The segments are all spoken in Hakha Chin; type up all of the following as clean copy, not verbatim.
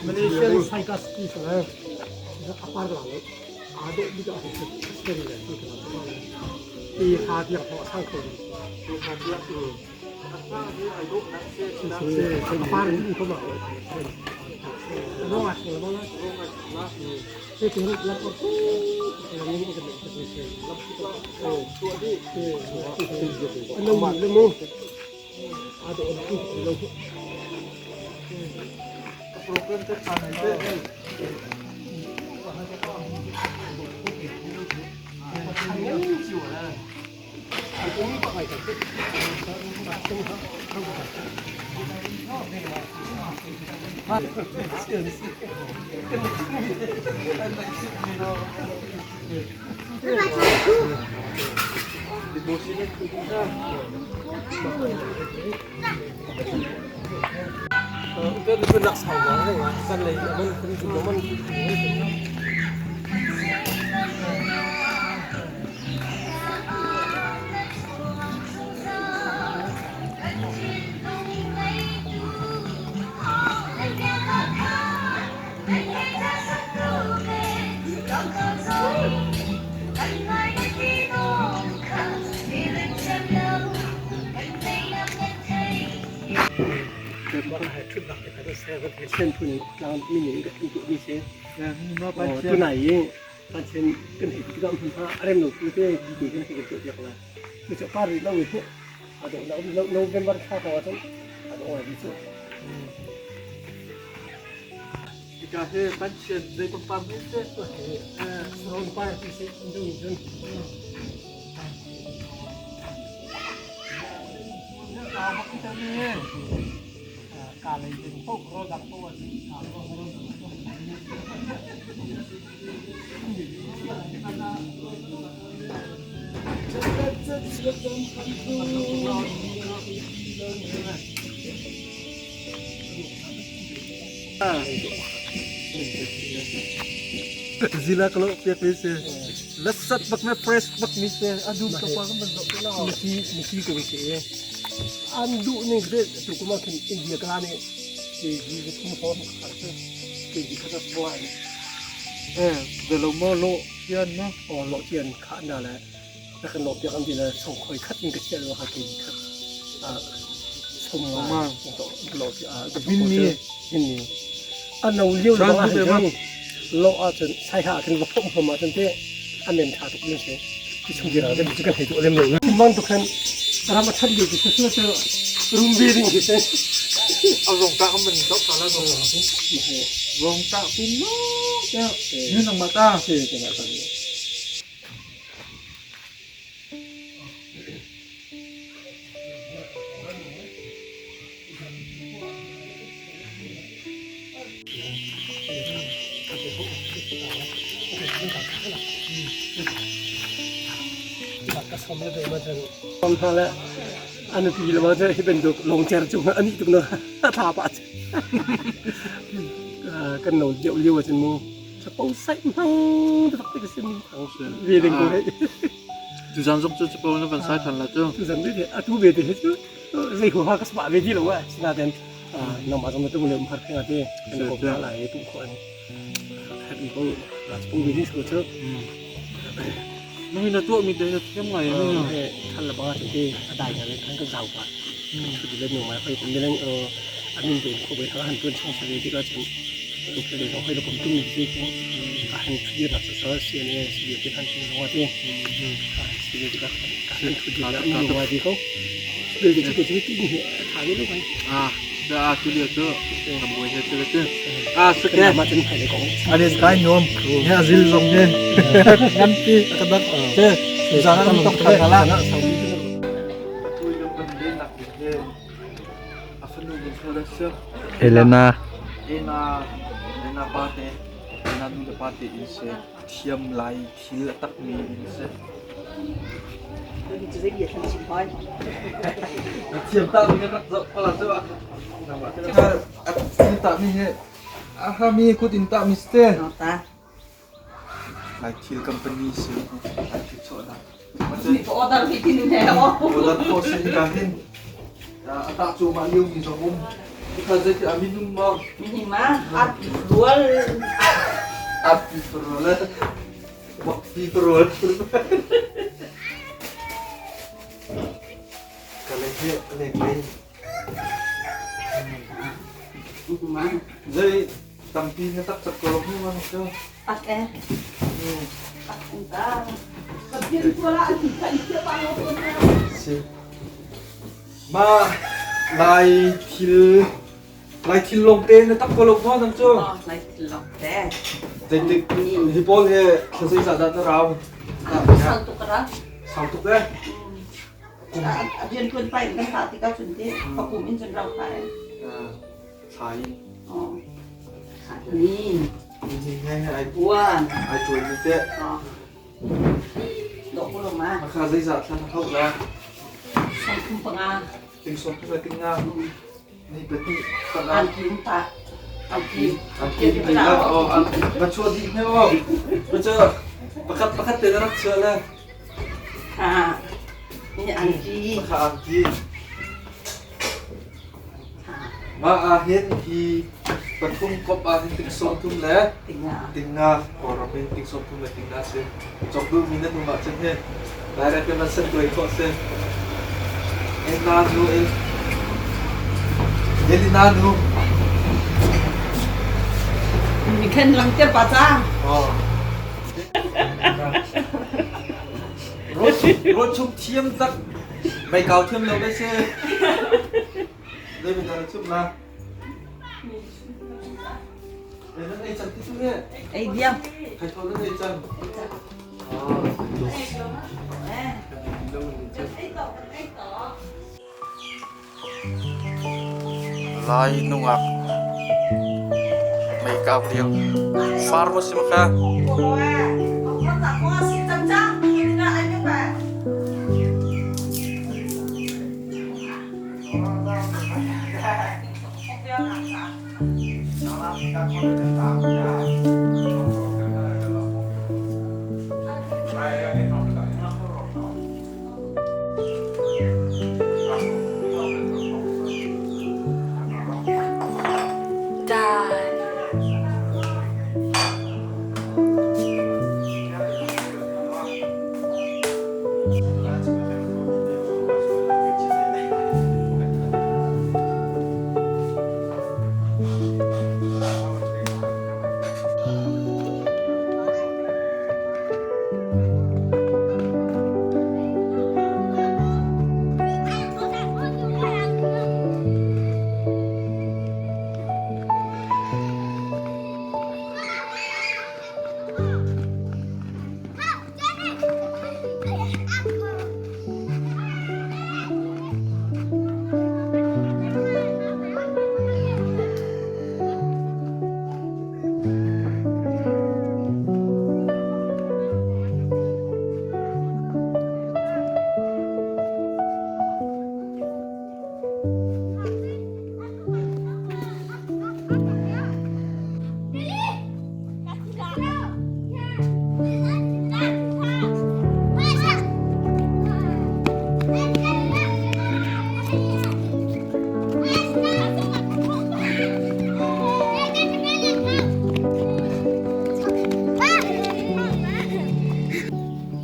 Malaysian Cycas ti sa apar la lo aa dawh bik ah ti ha tiang thawh sang kho Ti ha tiang a sang hi ai dawh nak se apar in ko ma lo a se lo la se ti la ko tu la ni ko se se la ko tu di lo le mo a do na lo program te tha nai te Tunai i Pathian kan hei tikah hmunhma a rem lo tu te ti kan hei kan tuah piak lai. Cu cu par rih lo i a dawh lo November thla ko ahcun a dawh ngai cu. Ika he Pathian zei pangpar mi se Saron par ti se indung in cun. Ka lei ding poh ro dang poh ah ka ro ro Zila ka lo piak mi si lasat bak me fresh bak mi si adum ka pa kan zoh te la misi misi ko si an duh ning te tu kuma khin India ka ne kg ka thum hor kha chu kg kha sa Eh, de lo mo lo chian no. O lo chian kha na le na kan lo piak an ti le song khoi khat in ka chian lo ha kg khat a som ma to lo chi a bin ni bin ni an no liu lo a han lo a chun sai ha kan va phom phom a chun te an nem tha tuk ni se ki chung dira te chu kan hei tu lem lo mang tu khan ram a that li ki su su rum ve ding ki se A rong ta kan mình dok ta la rong rong ta pum no ya như nang ma ta se ke na ta An pi le ma hi bantuk longcer cung ah ani tuk na thla pa kan no deuh lio ahcun mu capo saih hmang taktak te ka si mi ve ding ko hei Tuzan zong cu capo na van sai than la cu. Tuzan ve atu ve te hi cu zei huha ka spa ve di lo a sinaten nangmah zong na tung le umhar khenga te kan ko na lai tu kho an happy ko la pu ve di so chu Nang na tuah mi te na thiam ngai ni thal la ba te a dai na le khan ka zau pa thu di le nu mai khoi kum leng amin te ko be han tun chung se ti ka chen tu le hoi lo kum tum ni si ko a han thu di ra sa sa CNA CBA te khan chen lo te si le ka ka han thu di la nu mai di ko Ah, tu lio cu ka buai he tu cu. Ah, suke. Ani kai nuam. He azil zong he. Ngan pi ka dak. Te zan an tok than ala. Elena. Ena Ena pa te Ena nu le pa te in se thiam lai thil a tak mi in se. Thiam ta mi rak zoh pala cu a thil ta mi he a ha mi kut in ta mi ste. Lai thil company si lai thil chuahnak. Order hi tin he o. Order kho si ka hin. Ata chu ma liu mi zong um. Ikha zai ti aminum ma. Mi ma at dual. At pi parol. Bak pi parol. Ka le he le le. Zai tampi na tak chak ko lo mu ma cho. Tak eh. Tak ta. Ka bian tu la an kan sia pa lo ko. Si. Ma lai thil lai thil long te na tak ko lo mo nang chu. Lai thil long te. Zeitik hi pawl he thlazei za dah na rau. Sau tuk ra. Sau tuk eh. A bian tuan pai kan ta ti ka chun te pakum in chun rau thai. Thai. Oh. Ni. Ni ngai ai Buan. Ai chuan ni te. Dok ko lo ma. Makha zei za thlan hau la. Som thum panga. Ting som thum ting nga. Ni pati panga. An kim ta. An kim. An kim ni la. Oh, an ba chua di ne o. Ba cha pakhat pakhat te rak chua la. Ha. Ni an ki. Makha an ki. Ma a hin hi pathum kop a hin ting som thum le ting nga or min ting som thum le ting nga se chok du min nu ma chen he lai ra ke man san tuai kho se en na nu en eli na nu Mi khen lang te pa cha. Oh rốt rốt chung thiam tak mày cầu thiam lâu đấy se đây mình đang chụp là đây nó đây chẳng tí chút nhé Ei dia. thầy thôi nó đây chẳng Lai nungak mày cao liêu far mo si maka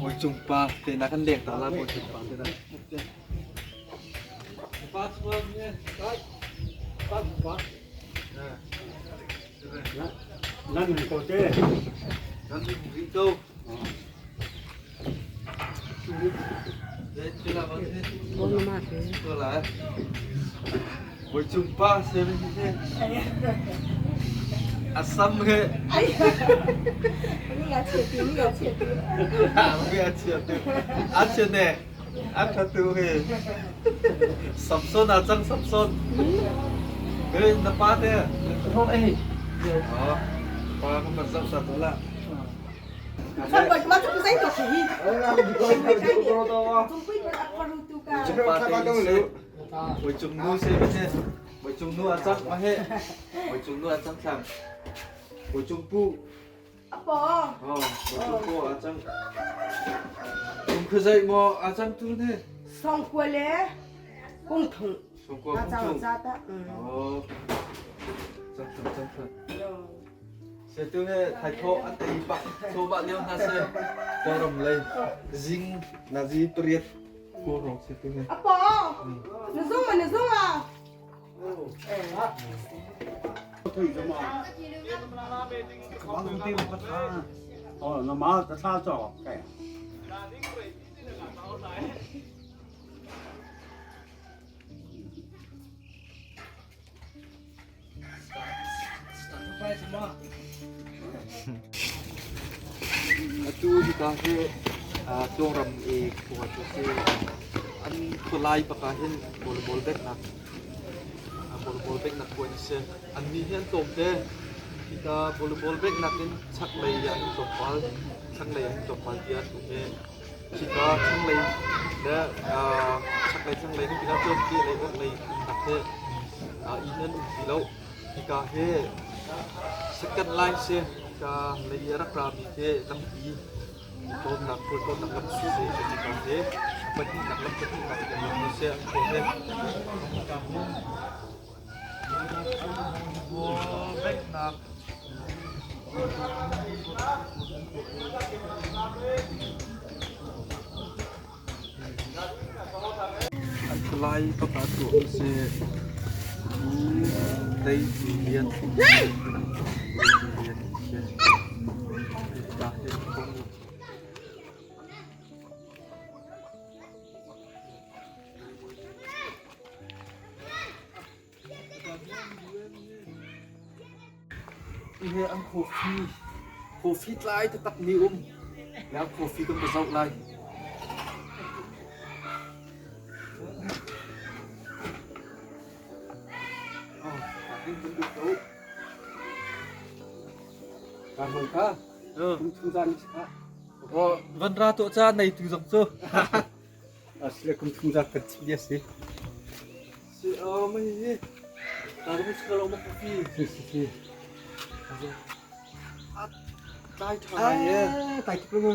Bồi chung pa te na kan lek ta la bồi chung pa te na pa suam ne tai pa pa Nan ko te. Nan ri câu đây là bao nhiêu tôi là bồi chung pa xem thế Assam he à chia tu à chia nè à chia tu he Samson à chăng Samson cái nó pa thế Không ấy. Đó pa không cần dọn sạch đó là chung pa thế buổi chung nu xem thế buổi chung nu à chăng mà he buổi chung nu à chăng thằng buổi chung pu A paw. Oh, ko a cang. Kum khazai mo a cang tu ne. Song kua le kung thung. Song kua kung thung. Za ta. Oh. Cang cang cang cang. Se tu he thai tho an tei pak tho ba liao na se. Toram lei zing na zi priet ko rong se tu he. A paw. Na zung ma na zung a. Atu hika hi Tluangram i khua cu si. An khualai bak ah hin volleyball beknak volleyball beknak puan a si. Annih hi an tlawmte. Hika volleyball beknak in chaklei ah hin tlawmpal, thlanglei ah hin tlawmpal ti an um i hika thlanglei le chaklei thlanglei kan ti ah cun kehlei orhlei umnak hi inn an um ti lo. Hika hi second line si. Hika lei i a rak rami khi lampi Tonnak tonnak lam si si hika hi pahnihnak lam pahnihnak lam si an khawn hi. Benghnak An thalai pakhat tu a si. Tei Lian. Lian si. Ta hi kong Hi an coffee coffee tlai taktak mi um. Le an coffee kan va zoh lai. Oh, hin kan lut ko. Ka hoi ka. Kum chung zan ka. Oh, van ra to cha nei tu zong cu. Asile kum thum zat kan chim bia si. Si oh mai hi. Ta rum si lo ma coffee. Si si si. Tai tha ngai ye. Tai tuk lo.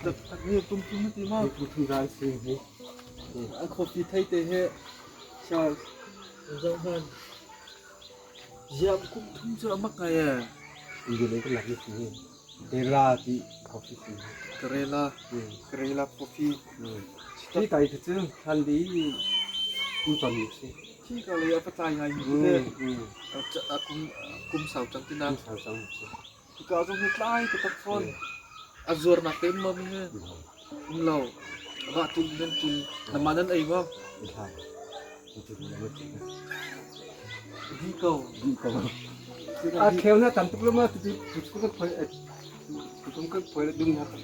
Tak tak ni tum tum ti ma. Kum thum zat si hi. An coffee thei te he. Sa zong han. Ziam kum thum chu amak ngai ye. Indi le kan lak ni si. Kerala ti coffee si. Kerala. Kerala coffee. Hi kai te cu hlan di um ton mi si. Khi ka le a patlai ngai mi te. Kum kum sau cang tina. Kum sau cang si. Ka zong hi tlai te tak fawn. A zuar nak te ma mi he. Um lo. Va tul nan tul. Na ma nan ei ma. Di ko. Di ko. A kheu na tam tuk lo ma tu tu tu kan phoi tu kan phoi la dum na kan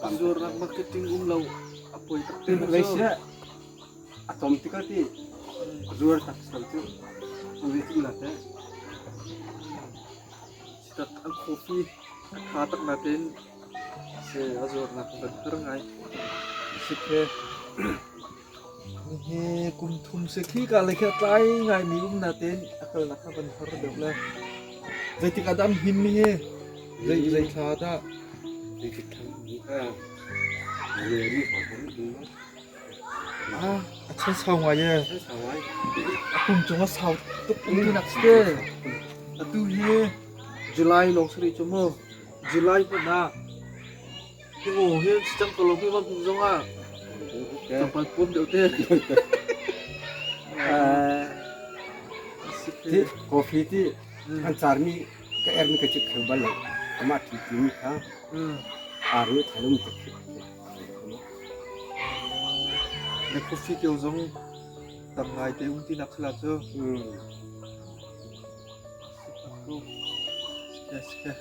A zuar nak marketing um lo. A poi tak te. Malaysia a tom tik ti zuar tak sal cu uri tu la te. Tak an coffee a tha tak na ten se a zuar nak ban har ngai. Si the. Hi kum thum se khi ka le kha tlai ngai mi um na ten akal nak kha ban har deuh le. Zeitik adam him mi he zei zei thla dah. Zeitik thang mi kha le ri ho hom. Ah, a chan sau ngai ye. Chan sau ngai. A kum cung a sau tuk um ti nak ste. Atu hi July lawng sari chu mu. July pun ah Hi ngo hi chang ko lo mi ma kum zong ah. Tlawmpal pum deuh te. Ti coffee ti an car mi ka er mi ka chik kheu bal lo. Amah thi ti mi kha aru thalum te khi. Na coffee keu zong tam ngai te um ti nak khala cu. Sike sike.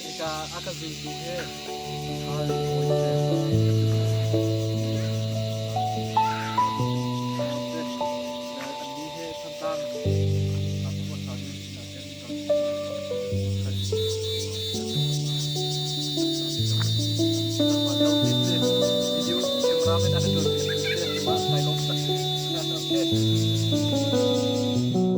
Ika aka zu tu he.